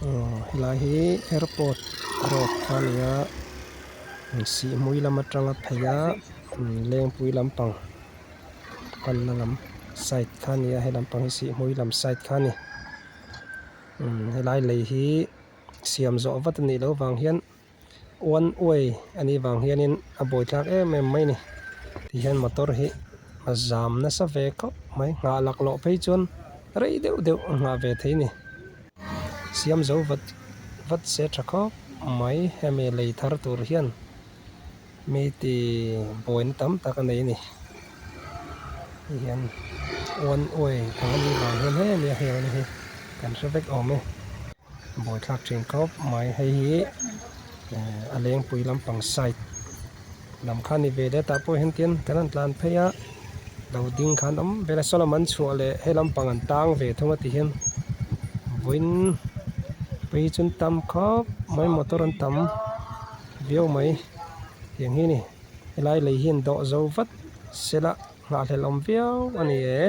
Helai hi airport road kha a ni a sihhmui lam atanga phei a lengpui lampang panna lam side kha a ni a he lampang hi sihhmui lam side kha a ni helai lei hi siam zawh vat a nih loh vang hian. One way a nih vang hianin a buai thlak em em mai a ni tihian motor hi a zam nasa ve khawp mai nghah laklawh phei chuan rei deuh deuh a nghah ve thei a ni siam zo vat vat se tha khawp mai hemi lei thar tur hian mi ti buaina tam tak a nei a ni tihian one way ang a nih vang hian hemi a hel hi kan hre vek awm e. Buaithlak thin khawp mai hei hi a lengpui lampang side lam kha a ni ve leh tah pawh hian tin kan han tlan phei a lo ding khan awm vel a saw lam an chhuah leh he lampang an tang ve thung a ti hian vawiin phei chu an tam khawp mai motor an tam viau mai tiang hi a ni helai lei hi an dawh zo vat sela nghahhlelh awm viau a ni e.